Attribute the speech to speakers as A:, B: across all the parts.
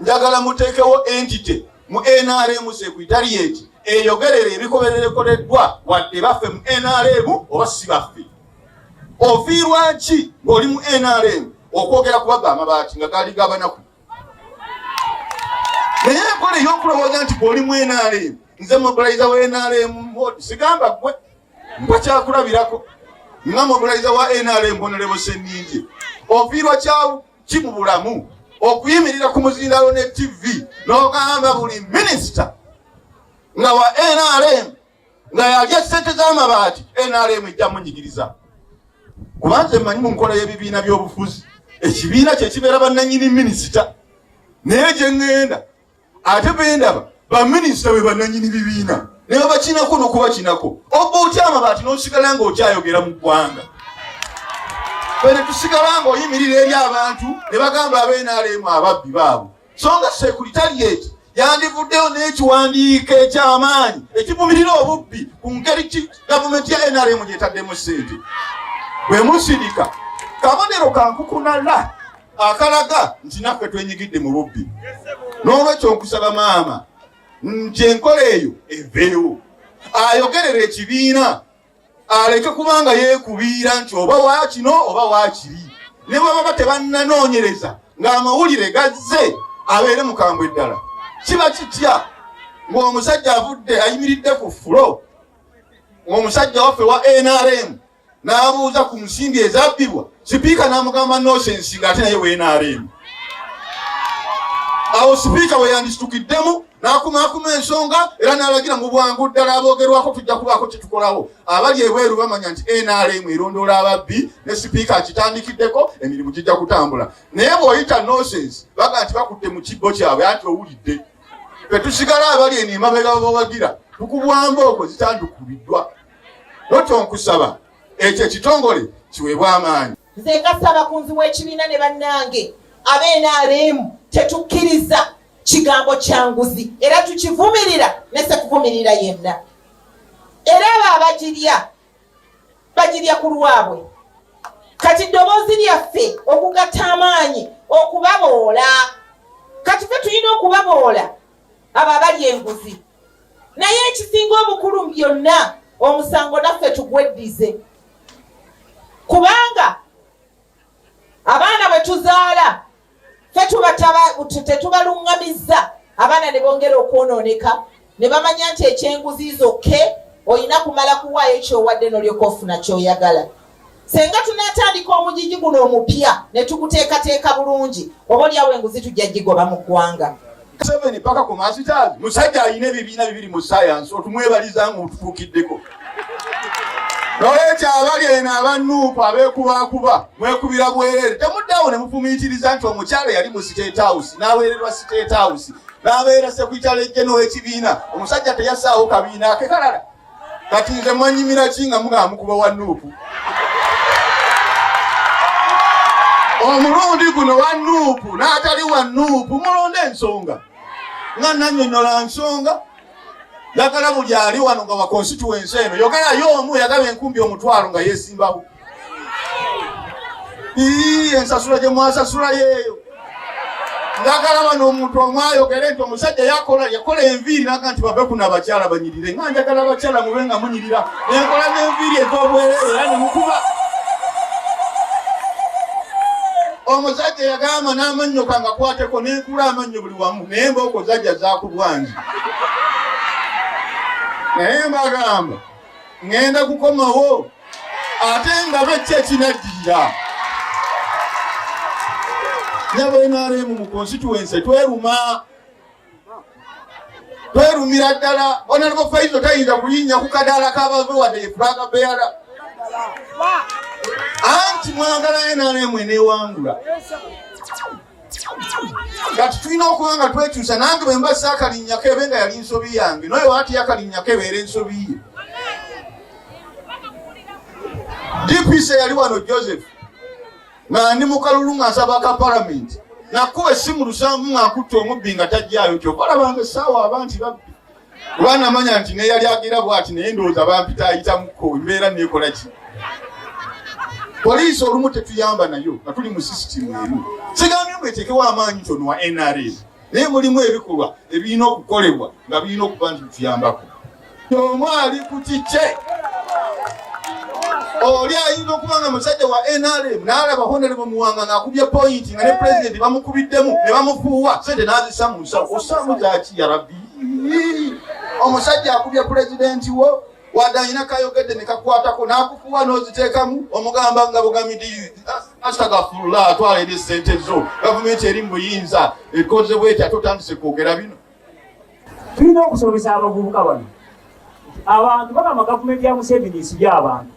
A: Njagala muteekewo entity mu NRM secretariat eyogerera ebikolerekoleddwa, wadde baffe mu NRM oba si baffe. Ofiirwa ki ng'oli mu NRM okwogera ku babba amabaati nga gaali g'abanaku? Naye enkola ey'okulowooza nti gw'oli mu NRM, nze mobilizer wa NRM, sigamba gwe, mpa kyakulabirako nga mobilizer wa NRM Honorable Senninje, ofiirwa ki mu bulamu okuyimirira ku muzindalo ne TV n'ogamba buli minisita nga wa NRM nga yalya ssente z'amabaati, NRM ejja munyigiriza? Kuba nze mmanyi mu nkola y'ebibiina by'obufuzi, ekibiina kye kibeera bannannyini minisita, naye gye ŋŋenda ate bendaba baminisita be bannannyini bibiina ne babakinako n'okubakinako. Obba otya amabaati n'osigala ng'okyayogera mu ggwanga? Fene tusigala ng'oyimirira eri abantu ne bagamba ab'NRM ababbi baabo, so nga secretariat yandivuddeyo n'ekiwandiiko eky'amaanyi ekivumirira obubbi ku ngeri ki gavumenti ya NRM gyetaddemu ssente. Bwe musirika, kabonero kankukunala akalaga nti naffe twenyigidde mu bubbi. N'olwekyo nkusaba maama nti enkola eyo eveewo, ayogerera ekibiina aleke kubanga yeekubiira nti oba waakino oba waakiri, ne bwe baba tebannanoonyereza ng'amawulire gazze, abeere mukambwe ddala. Kiba kitya ng'omusajja avudde ayimiridde ku floor, ng'omusajja waffe wa NRM n'abuuza ku nsimbi ezabbibwa, sipiika n'amugamba nonsense, ng'ate naye wa NRM? Awo sipiika we yandisitukiddemu n'akumaakuma ensonga era n'alagira mu bwangu ddala aboogerwako tujja kubaako kye tukolawo. Abali ebweru bamanya nti NRM erondoola ababbi, ne sipiika akitandikiddeko, emirimu gijja kutambula. Naye bw'oyita nonsense, baga nti bakutte mu kibbo kyabwe, anti owulidde fe tusigala abali eno emabega babawagira tukubwamba okwo zitandukubiddwa. Notyo nkusaba ekyo ekitongole kiweebwa amaanyi.
B: Nze nga ssaabakunzi w'ekibiina ne bannange ab'NRM tetukkiriza kigambo kya nguzi era tukivumirira ne sekuvumirira yenna, era abo abagirya bagirya ku lwabwe. Kati ddoboozi lyaffe okugatta amaanyi okubaboola, kati ffe tulina okubaboola abo abalya enguzi. Naye ekisinga obukulu byonna, omusango naffe tugweddize, kubanga abaana bwe tuzaala ffe tetubaluŋŋamizza, abaana ne bongera okwonooneka ne bamanya nti ekyenguzi zokke olina kumala kuwaayo kyowadde n'olyoka ofuna kyoyagala. Senga tunaatandika omugigi guno omupya ne tuguteekateeka bulungi, oba oliawo enguzi tujja gigoba mu ggwanga.
A: Museveni paka ku masters, musajja alina ebibiina bibiri mu science, otumwebaliza nga otufuukiddeko. Nolwekyo abali eno aba NUP abeekubakuba, mwekubira bwereere, temuddeawo ne mufumiitiriza nti omukyala yali mu State House n'aweererwa State House n'abeera secretary general w'ekibiina, omusajja teyasaawo kabiina ake kalala. Kati nze mwanyimira ki nga mugamba mukuba wa NUP? Omulundi guno wa NUP n'atali wa NUP mulonde ensonga nga nanyonyola nsonga. Njagala buli ali wano nga wa constituency eno yogerayo omu yagaba enkumbi 500 nga yeesimbawo. Ii, ensasula gye mwasasula yeeyo. Njagala wano omuntu omu ayogere nti omusajja yakola enviiri naga nti bave kuno abakyala banyirire, nga njagala abakyala mube nga munyirira, nenkola n'enviiri ez'obwereere era ne mukuba. Omusajja yagamba n'amannyo kangakwateko nenkula amannyo buli wamu, naye embooko zajja zakubwangi. Naye mbagamba ŋŋenda kukomawo ate nga bekki ekinaddirira. Nyabo NRM mu constituency tweruma, twerumira ddala. Honorable Faizo tayinza kulinnya ku kadaala k'abave wadde ye flag bearer, anti mwagala NRM eneewangula. Kati tulina okuba nga twekyusa. Nange bwe mba saakalinnyako ebe nga yali nsobi yange, noyo waati yakalinnyako ebeera ensobi ye. DPC yali wano Joseph nga ndi mu kalulu nga nsaba ka palamenti, nakuba essimu lusanvu nga nkutte omubbi nga tajjaayo. Kyokka olabanga essaawa abanti babbi, kuba namanya nti neyali agira bwati, naye ndowooza bampita ayitamuko embeera neekola ki. Poliisi olumu tetuyamba nayo nga tuli mu sisitimu emu. Sigambye mbu eteekewo amaanyi nti ono wa NRM. Naye mulimu ebikolwa ebirina okukolebwa nga birina okuba nti bituyambako. Omu ali ku kikye, oli ayinza okuba nga musajja wa NRM n'alaba Honorable Muwanga ng'akubye poyinti nga ne pulezidenti bamukubiddemu ne bamufuuwa sente n'azissa mu nsawo. Osaamu zaki ya Rabbi? Omusajja akubye pulezidenti wo wadde alina kayogedde ne kakwatako n'akufuuwa n'oziteekamu, omugamba nga bugamidi astagafurullah, atwala eri sente zo, gavumenti eri mu buyinza ekoze bweti, ate otandise kwogera bino.
C: Tulina okusomesa abavubuka bano. Abantu bagamba gavumenti ya Museveni esibye abantu,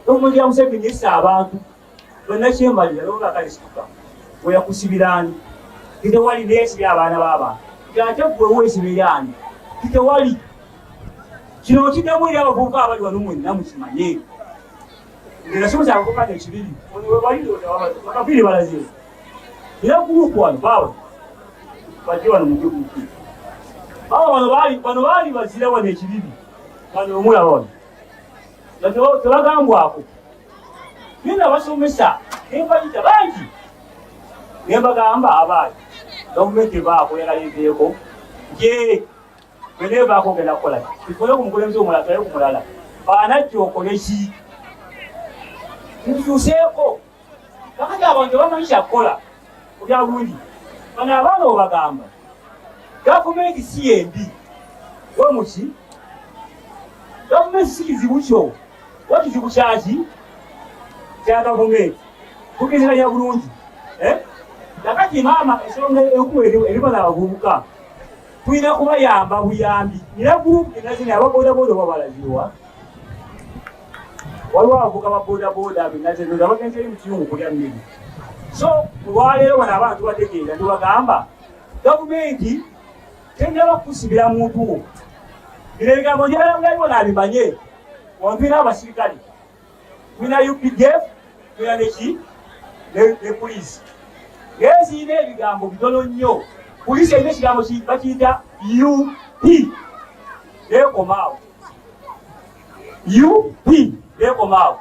C: gavumenti ya Museveni essa abantu. Bannakyemalira lobga kalisituka weyakusibirani titewali neyesibye abaana b'abantu, ate gwe weesibiraani titewali. Kino kiddamu eri abavubuka abali wano mwenna mukimanye. Nze nasomesa abavubuka nekibiri bakafiiri balaze era gurupu wano bawe bajje wano mujje gurupu bawa bano baali bano baali bazira wano ekibibi bano omulaba wano nga tebagambwako. Naye nabasomesa nembayita bangi nembagamba abaali gavumenti ebaako yagala eveeko ye bwenevaako ogenda kukola kikole ku mukulembeze omulala tulabe ku mulala banajja okole ki ntukyuseeko. Kakati abantu tebamanyi kyakukola kubya bulungi. Bano abaana obagamba gavumenti si yembi wemuki, gavumenti si kizibu kyo, wa kizibu kyaki kya gavumenti. Tukiriziganya bulungi. Kakati maama ensonga enkulu eribala abavubuka tulina kubayamba buyambi. Nina gurupu enazini ababodaboda oba balaziwa waliwo abavuka ba bodaboda benazendoza bagenze eri mu kiyungu kulya mmere. So olwaleero bano abantu bategeera tubagamba gavumenti tenaba kukusibira muntu wo. Bino ebigambo njagala bulaliwo nabimanye. Wano tulina abasirikale, tulina UPDF, tulina neki ne poliisi. Naye zirina ebigambo bitono nnyo. Poliisi erina ekigambo bakiyita UP nekomaawo, UP nekomaawo.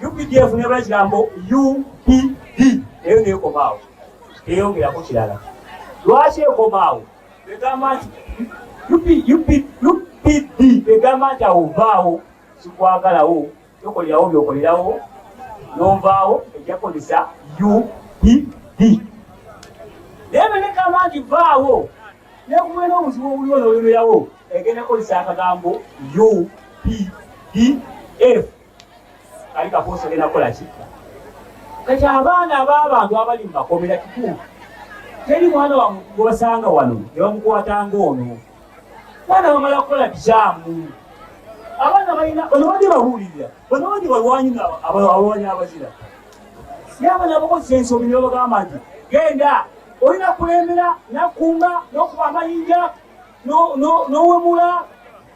C: UPDF neba ekigambo UPD eyo nekomaawo, teyongerako kirala. Lwaki ekomaawo? Egamba nti UPD egamba nti awo vaawo, sikwagalawo, tokolerawo byokolerawo, nonvaawo, ejja kukozesa UPD. Naye bwenegamba nti vaawo nekubeera obuzibu obuliwo n'olemerawo, egenda kukozesa akagambo UPDF kali kakosa ogenda kukola ki? Kati abaana ab'abantu abali mu makomera kituufu, teri mwana wa muntu gwebasanga wano ne bamukwatanga ono. Baana bamala kukola bikyamu, abaana balina bano badde babuulirira, bano badde balwanyi abalwanyi abazira. Naye abaana bakozesa ensobi ne babagamba nti genda olina kulembera nakumba n'okuba amayinja n'owemula.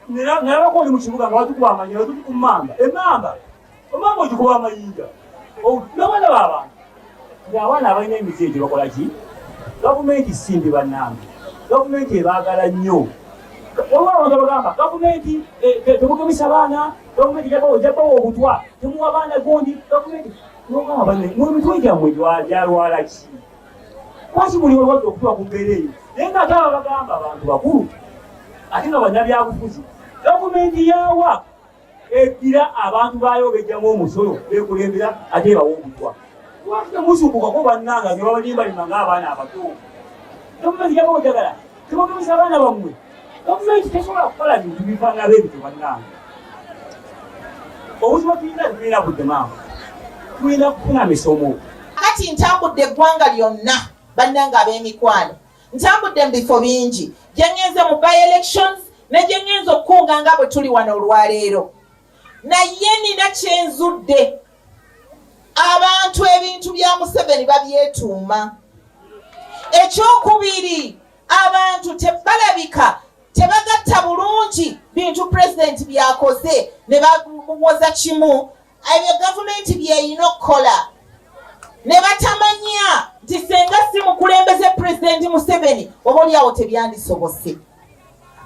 C: Nalabako oli mu kibuga nga batukuba amayinja, batukuba mmamba emmamba omamba ogikuba amayinja n'abaana b'abantu. Ng'abaana abalina emize egyo bakola ki? Gavumenti simbi bannange, gavumenti ebaagala nnyo. Waliwo abantu abagamba gavumenti temugemesa baana, gavumenti ejja bawa obutwa, temuwa baana gundi, gavumenti nogamba banne mu mitwe gyammwe gyalwala ki? Lwaki muli olwadde okutuuka ku mbeera eyo? Naye nga ate abo bagamba abantu bakulu ate nga bannabyabufuzi, gavumenti yaawa eddira abantu baayo bejjamu omusolo bekulembera ate ebawa obutwa. Lwaki temuzuukukako bannanga ne babalimbalima ng'abaana abato? Gavumenti yaba ojagala tebagemesa abaana bammwe. Gavumenti tesobola kukola bintu bifaanana bebityo bannange. Obuzibu tulina tulina budde maama, tulina kufuna misomo.
B: Kati ntambudde eggwanga lyonna bannange ab'emikwano, ntambudde mu bifo bingi gye ŋŋenze mu by elections ne gye ŋŋenze okukunga nga bwe tuli wano olwaleero, naye nina kye nzudde. Abantu ebintu bya Museveni babyetuuma. Ekyokubiri, abantu tebalabika tebagatta bulungi bintu pulezidenti byakoze ne bawoza kimu ebyo gavumenti byeyina okukola ne batamanya nti senga si mukulembeze pulezidenti Museveni oba oliawo tebyandisobose.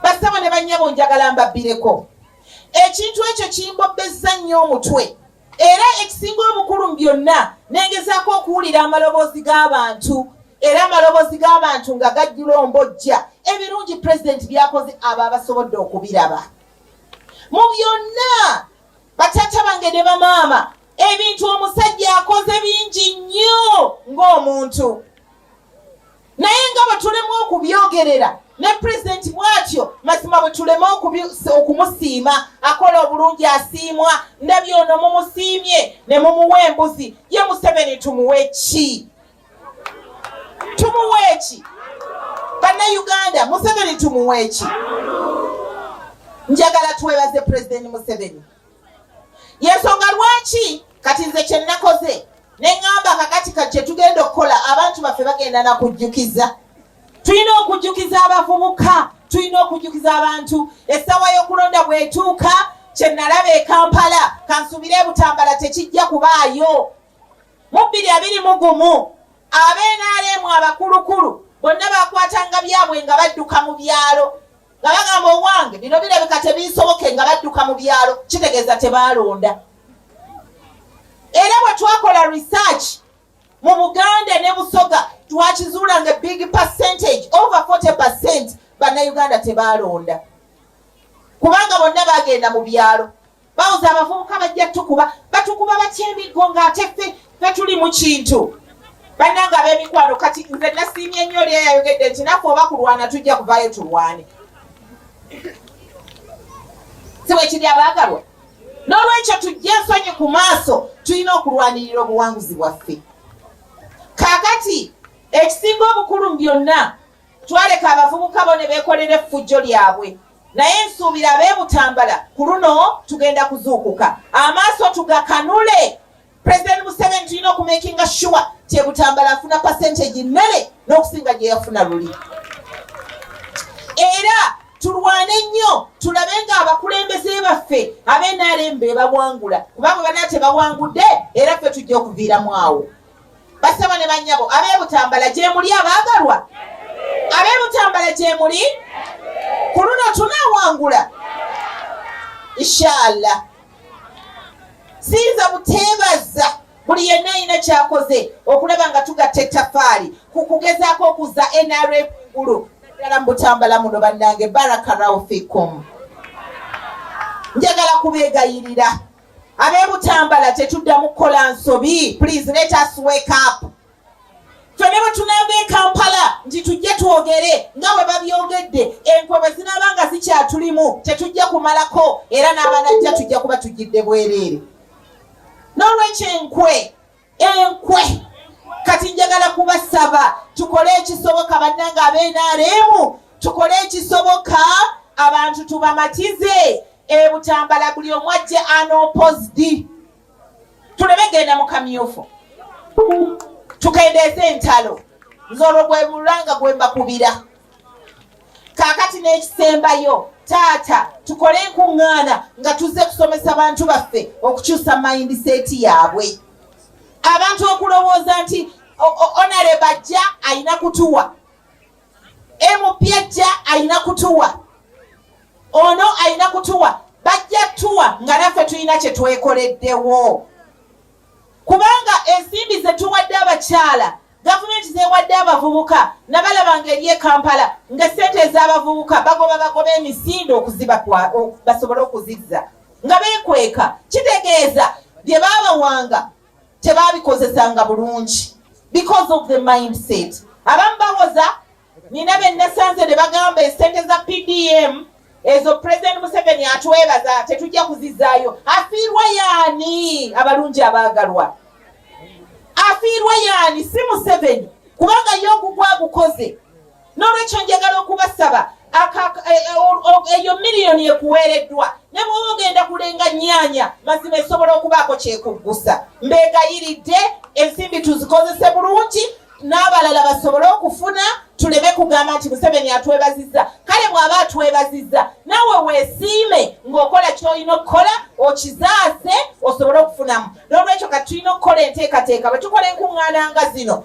B: Bassebo ne bannyabo, njagala mbabbireko ekintu ekyo kimbobbezza nnyo omutwe, era ekisinga obukulu mu byonna nengezaako okuwulira amaloboozi g'abantu. Era amaloboozi g'abantu nga gajjula ombojja ebirungi pulezidenti by'akoze abo abasobodde okubiraba. Mu byonna bataata bange ne bamaama, ebintu omusajja akoze bingi nnyo ng'omuntu, naye nga bwe tulema okubyogerera ne pulezidenti bw'atyo, mazima bwe tulema okumusiima. Akola obulungi asiimwa. Ndabye ono mumusiimye ne mumuwa embuzi. Ye Museveni tumuwe ki? Tumuwe ki? Bannayuganda, Museveni tumuwe ki? Njagala twebaze Pulezidenti Museveni. Yensonga lwaki kati nze kye nakoze ne ŋŋamba kakati kati kye tugenda okukola, abantu baffe bagenda na kujjukiza. Tulina okujjukiza abavubuka, tulina okujjukiza abantu essaawa y'okulonda bw'etuuka. Kye nalaba e Kampala, kansuubire e Butambala tekijja kubaayo. Mu 2021 ab'NRM abakulukulu bonna bakwatanga byabwe nga badduka mu byalo, nga bagamba owange bino birabika tebinsoboke, nga badduka mu byalo, kitegeeza tebaalonda. Era bwe twakola research mu Buganda ne Busoga, twakizuula nga big percentage, over 40% bannayuganda tebaalonda, kubanga bonna bagenda mu byalo bawoza abavubuka bajja tukuba. Batukuba batya emiggo ng'ate ffe tuli mu kintu? Bannange ab'emikwano, kati nze nasiimye nnyo oli eyayogedde nti naffe oba kulwana tujja kuvaayo tulwane. Si bwe kiri, abaagalwa? N'olwekyo tujje ensonyi ku maaso, tulina okulwanirira obuwanguzi bwaffe. Kaakati ekisinga obukulu mu byonna, twaleka abavubuka bo ne beekolera effujjo lyabwe, naye nsuubira ab'e Butambala ku luno tugenda kuzuukuka, amaaso tugakanule. President Museveni tulina okumakinga sure ti ebutambala afuna percentage nnene n'okusinga gye yafuna luli, era tulwane nnyo tulabe nga abakulembeze baffe ab'NRM be bawangula, kubanga bana tebawangudde era ffe tujja okuviiramu awo. Basaba ne bannyabo ab'e Butambala, gye muli abaagalwa? Ab'e Butambala gye muli? Ku luno tunaawangula, inshallah. Siyinza buteebaza buli yenna alina kyakoze okulaba nga tugatta ettafaali ku kugezaako okuzza NRM engulu, naddala mu Butambala muno. Bannange, barakallahu fikum. Njagala kubeegayirira ab'e Butambala, tetuddamu kukola nsobi. Please let us wake up. Ffene bwe tunaava e Kampala nti tujje twogere nga bwe babyogedde, enkwe bwe zinaaba nga zikyatulimu tetujja kumalako, era n'abanajja tujja kuba tujjidde bwereere. N'olwekyo enkwe, enkwe, kati njagala kubasaba tukole ekisoboka. Bannange ab'NRM, tukole ekisoboka, abantu tubamatize ebutambala, buli omu ajje unopposed, tuleme genda mu kamyufu, tukendeeze entalo. Nze olwo gwe mulanga gwe mbakubira. Kaakati n'ekisembayo, taata, tukole enkuŋŋaana nga tuzze kusomesa bantu baffe okukyusa mindset yaabwe. Abantu okulowooza nti honorable ajja ayina kutuwa, MP ajja ayina kutuwa, ono ayina kutuwa, bajja tuwa nga naffe tulina kye twekoleddewo, kubanga ensimbi ze tuwadde abakyala, gavumenti zewadde abavubuka, nabalaba eri e Kampala nga sente ez'abavubuka bagoba bagoba emisinde okuziba basobole okuzizza nga beekweka. Kitegeeza bye baabawanga tebabikozesanga bulungi because of the mindset. Abamu bawoza nina be nasanze ne bagamba esente za PDM ezo President Museveni atwebaza, tetujja kuzizaayo. Afiirwa yaani, abalungi abaagalwa? Afiirwa yaani? Si Museveni, kubanga ye ogugwa agukoze. N'olwekyo njagala okubasaba, eyo miliyoni ekuweereddwa, ne bw'oba ogenda kulenga nnyaanya, mazima esobola okubaako kyekuggusa. Mbeegayiridde, ensimbi tuzikozese bulungi n'abalala basobole okufuna, tuleme kugamba nti Museveni atwebazizza. Kale bw'aba atwebazizza, naawe weesiime ng'okola ky'olina okukola, okizaase osobole okufunamu. N'olwekyo kati tulina okukola enteekateeka bwe tukola enkuŋŋaana nga zino.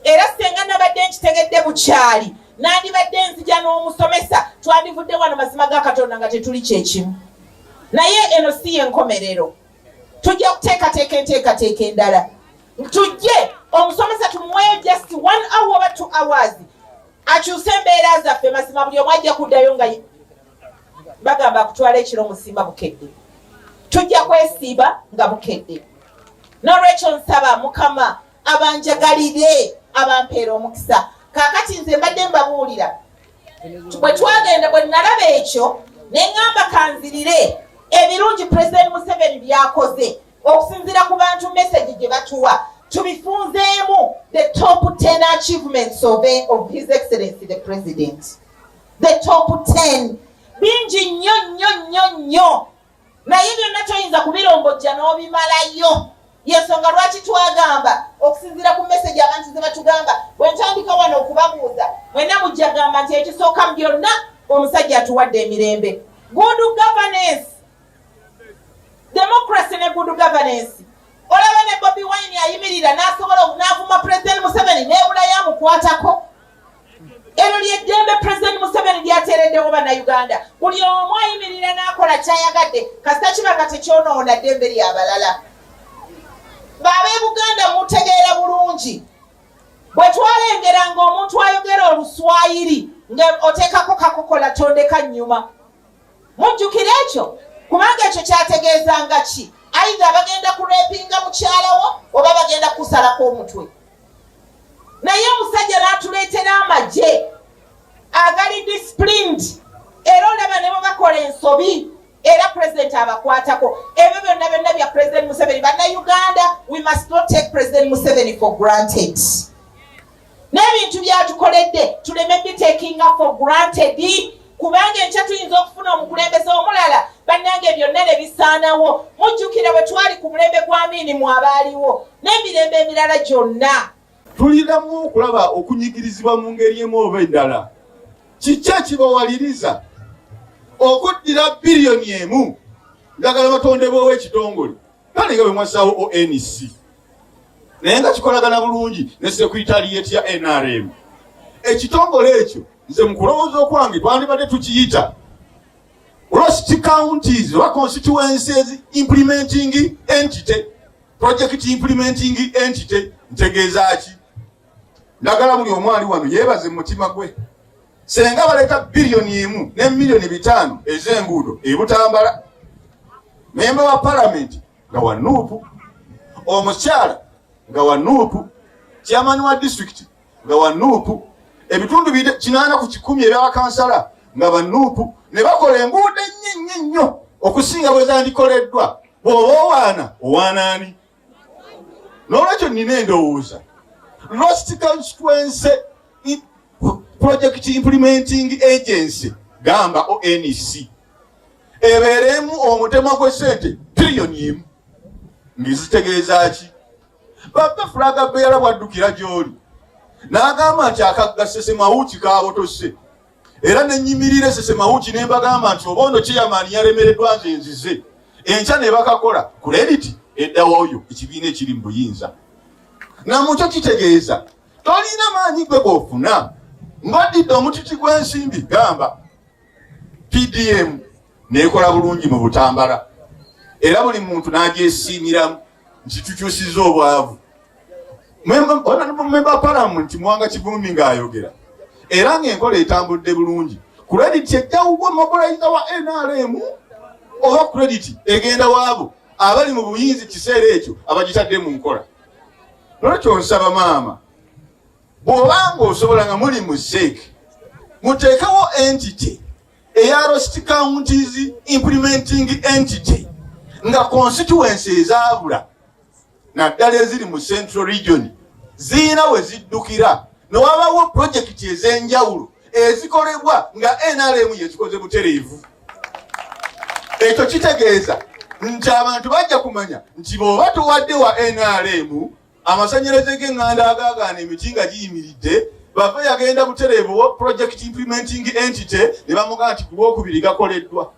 B: Era senga nabadde nkitegedde bukyali, nandibadde nzija n'omusomesa, twandivudde wano, mazima ga Katonda, nga tetuli kyekimu. Naye eno si yenkomerero, tujja kuteekateeka enteekateeka endala tujje. Omusomesa tumuweeyo just 1 hour oba 2 hours akyuse embeera zaffe. Mazima buli omu ajja kuddayo nga bagamba kutwala ekiro musimba bukedde, tujja kwesiiba nga bukedde. N'olwekyo nsaba Mukama abanjagalire, abampeera omukisa. Kaakati nze mbadde mbabuulira, bwe twagenda, bwe nalaba ekyo ne ŋŋamba kanzirire ebirungi Pulezidenti Museveni byakoze okusinziira ku bantu message gye batuwa, tubifunzeemu the top 10 achievements of His Excellency the President. The top 10 bingi nnyo nnyo nnyo nnyo, naye byonna toyinza kubirombojja n'obimalayo. Yensonga lwaki twagamba okusinziira ku message abantu ze batugamba. Bwe ntandika wano okubabuuza, mwenna mujja gamba nti ekisooka mu byonna, omusajja atuwadde emirembe, good governance, democracy ne good governance. Olaba ne Bobi Wine ayimirira n'asobola n'avuma President Museveni n'ebulayo amukwatako. Eryo lyeddembe President Museveni lyateereddewo Bannayuganda. Buli omu ayimirira n'akola kyayagadde, kasita kiba nga tekyonoona ddembe lyabalala. Baabe Buganda mutegeera bulungi, bwe twalengera ng'omuntu ayogera Oluswayiri nga oteekako kakokola tondeka nnyuma. Mujjukira ekyo? Kubanga ekyo kyategeezanga ki? Either bagenda kurepinga mukyalawo oba bagenda kusalako omutwe. Naye omusajja n'atuleetera amagye agali disciplined, era olaba ne bwe bakola ensobi era President abakwatako. Ebyo byonna byonna bya President Museveni. Bannayuganda, we must not take President Museveni for granted. N'ebintu byatukoledde tuleme bitakinga for granted, kubanga enkya tuyinza okufuna omukulembeze omulala, bannange, byonna ne bisaanawo. Mujjukira bwe twali ku mulembe gwa Amiini, mu abaaliwo n'emirembe emirala gyonna.
A: Tulinamu okulaba okunyigirizibwa mu ngeri emu oba endala. Kiki ekibawaliriza okuddira 1 biliyoni? Njagala batondebwewo ekitongole, kale nga bwe mwassaawo ONC, naye nga kikolagana bulungi ne secretariat ya NRM. Ekitongole ekyo, nze mu kulowooza okwange, twandibadde tukiyita lost counties oba constituencies implementing entity, project implementing entity. Ntegeeza ki? Njagala buli omu ali wano yeebaze mu mutima gwe senga baleeta 1.5 biliyoni ez'enguudo ebutambala, memba wa palamenti nga wa NUP, omukyala nga wa NUP, chairman wa disitulikiti nga wa NUP, ebitundu 80% ebyabakansala nga ba NUP, ne bakola enguudo ennyo ennyo ennyo okusinga bwe zandikoleddwa. Bw'oba owaana, owaanaani? N'olwekyo nina endowooza, lost constituency project implementing agency, gamba ONC, ebeeremu omutemwa gw'essente 1 biliyoni, ng'ezitegeeza ki? Baba flag bearer bwaddukira gy'oli n'agamba nti akagga Sesemawuki kaabotose, era nenyimirira Sesemawuki ne mbagamba nti oba ono chairman yalemereddwa, nze nzize enkya ne bakakola. Credit eddawo oyo ekibiina ekiri mu buyinza. Namukyo kitegeeza tolina maanyi gwe g'ofuna ng'oddidde omutiti gw'ensimbi, gamba PDM neekola bulungi mu Butambala, era buli muntu n'agyesiimiramu nti tukyusiza obwavu. Memba palamenti Muwanga Kivumbi ng'ayogera, era ng'enkola etambudde bulungi, credit ejjawugwa mobilizer wa NRM oba credit egenda waabo abali mu buyinzi kiseera ekyo abagitadde mu nkola? Nolwekyo nsaba maama, bw'obanga osobola nga muli mu ZEC, muteekewo entity eya lost counties implementing entity, nga constituency ezaabula naddala eziri mu Central Region ziyina we ziddukira newabawo projekiti ez'enjawulo ezikolebwa nga NRM yezikoze butereevu. Ekyo kitegeeza nti abantu bajja kumanya nti bw'oba towadde wa NRM, amasanyalaze g'eŋŋanda agaagaana emiti nga giyimiridde, bava yagenda butereevu wa project implementing entity ne bamugamba nti ku Lwokubiri gakoleddwa.